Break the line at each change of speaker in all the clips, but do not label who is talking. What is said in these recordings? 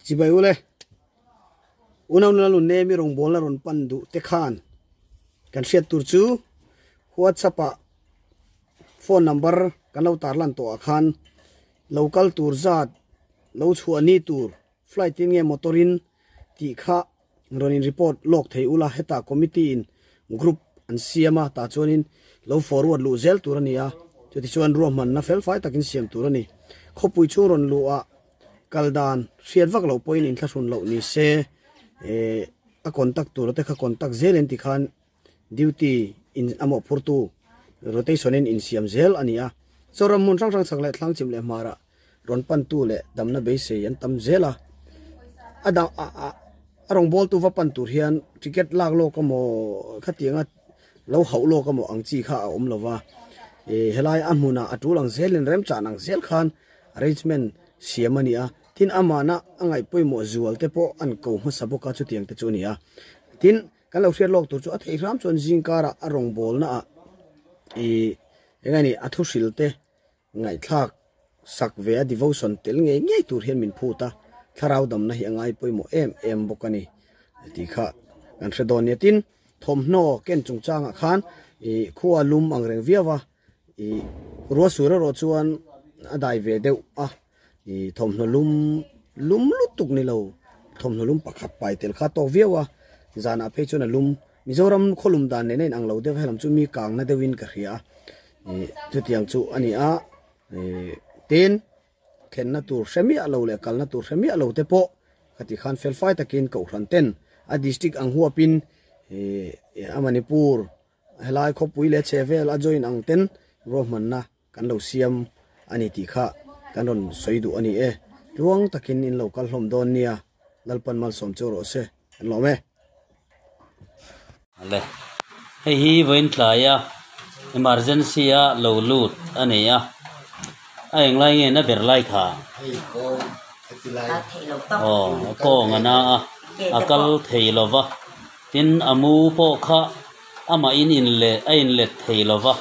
Chibai ule. Unau nula lun nemi rawngbawlna rawn pan duh te khan kan hriat tur chu WhatsApp ah phone number kan lo tarlan tawh ah khan lo kal tur zat lo chhuah ni tur flight in nge motor in tih kha rawn in report lawk thei ula hetah committee in group an siam a tah chuanin lo forward luh zel tur a ni a chutichuan ruahmanna felfai takin siam tur a ni. Khawpui chhung rawn luh ah kal dan hriat vak loh pawhin inthlahrun loh ni se eh a contact tur te kha contact zel in tikhan duty in a mawhphurtu rotation in insiam zel a ni a. Zoram hmun hrang hrang chhak leh thlang chim leh hmarah rawn pantu leh damna beisei an tam zel a. A dang a a a rawngbawltu va pan tur hian ticket lak lawk emaw khatianga lo hauh lawk emaw ang chi kha a awm lova. Eh helai a hmunah a tul ang zelin remchan ang zel khan arrangement siam a ni a, tin amahna a ngaih pawimawh zual te pawh an ko hmasa bawk a chutiang te chu a ni a. Tin, kan lo hriat lawk tur chu a theih hram chuan zingkarah a rawngbawlna ah ih eng nge ni a thu hril te ngaihthlak sak ve a devotion tel ngei ngei tur hian min phut a, thlarau damna hi a ngai pawimawh em em bawk a ni tih kha kan hre dawn nia. Tin, thawmhnaw ken chungchangah khan ih khua lum ang reng viau a. Ih ruah sur erawh chuan a dai ve deuh a, ih thawmhnaw lum lum lutuk ni lo, thawmhnaw lum pakhat pai tel kha a tawk viau a, zanah phei chuan a lum Mizoram khaw lum dan nen a inang lo deuh a, helam chu mi kangna deuhin ka hria a, ih chutiang chu a ni a, ih tin thlenna tur hre miah lo leh kalna tur hre miah lo te pawh khati khan felfai takin kohhran ten a district ang huapin ih a Manipur Helai khawpui leh chhe vel a join ang ten ruahmanna kan lo siam a ni tih kha kan rawn sawi duh a ni e. Tluang takin in lo kal hlawm dawn nia, Lalpan malsawm chu rawh se, kan lawm e.
Ale, hei hi vawiin tlaia emergency a lo lut a ni a, a englai nge na ber lai kha? Aw, a kawng a na a, a kal thei lova. Tin, a mu pawh kha amah in inleh a inlet thei lo va,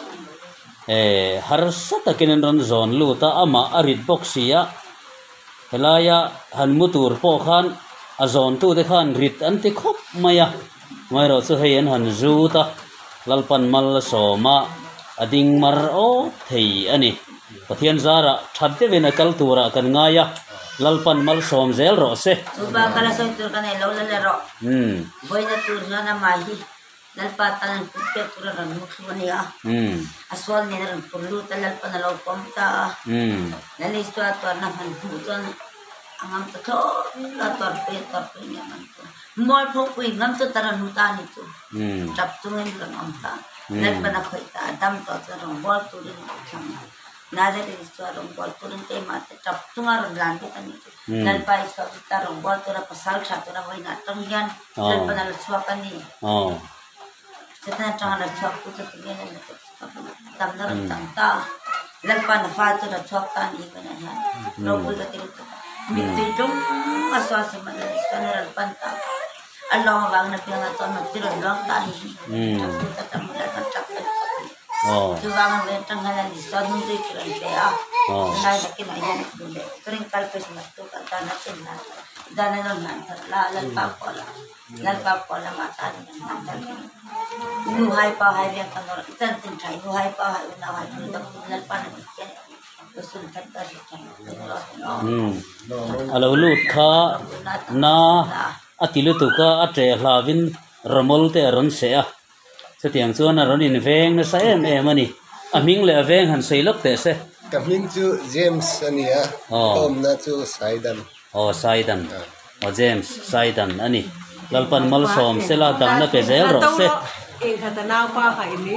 eh, harsa takin an rawn zawn lut a, amah a rit bawk si a, helaia han mu tur pawh khan a zawntute khan rit an ti khawp mai a, ngaihrawh chu hei an han zut a, Lalpan mal a sawm a, a ding mar awp thei a ni. Pathian zarah that deuhin a kal turah kan ngai a, Lalpan malsawm zel rawh se.
Chu bakah la sawi tur ka nei lo la le rawh. Vawiina tur hian amah hi Lalpa tan an put pek tur a rawn mu thlu a ni a. A sual nen a rawn pur lut a, Lalpan a lo pawm ta a. Lal Isua tuarna hman hmuh chuan a ngam ta thlawt a, tuarpui a tuarpui nge man chu. Mualpho pui ngam chu ta rawn hmu ta a ni chu. Tap chungin rawn awm ta. Lalpan a khawih ta a, dam tawh chuan rawn bual turin a thlang a. Nazareth Isua rawn bual turin keimah te tap chunga rawn lan vek a ni chu. Lalpa Isua Krista rawn bual tura pasal tha tura vawiin ah tang hian Lalpan a la chhuak a ni. Setana tanga la chhuak tu chu tunge la ni tamna rawn chang ta. Lalpan a fa chu la chhuak ta a ni vawiin ah hian ropui ka ti lutuk a. Mittui tlung a sual sim a Lal Isua na rawn pan ta. A lawng avangin a piangah chuan mittui rawn luang ta a ni hi. Tap tu ta tam Lalpan tap ta lutuk a ni. Chuvang a vawiin tang hian Lal Isua hnung zui tur an pe a. Tunlai nakinah hian a hmu leh turin kal phei sawm tu kan tan a chin nan zan a rawn hlan thar la Lalpa pawh la Lalpa pawh la mah tan in an hlan thar thei nu hai pa hai riang kan rawh i chan chin tha i nu hai pa hai unau hai thil dang tin Lalpa na dik hian ka sun that ka hriat than
A lo lut kha na a ti lutuk a a ṭeh hlauhin rawmawl te a rawn seh a Chutiang chuan a rawn inveng nasa em em a ni. A hming leh a veng han sawi lawk teh se.
Ka hming chu James a ni a, ka awmna chu Saidan.
Aw Saidan. Aw James Saidan a ni. Lalpan malsawm sela damna pe zel rawh se.
Engkhat a naupa kha i ni.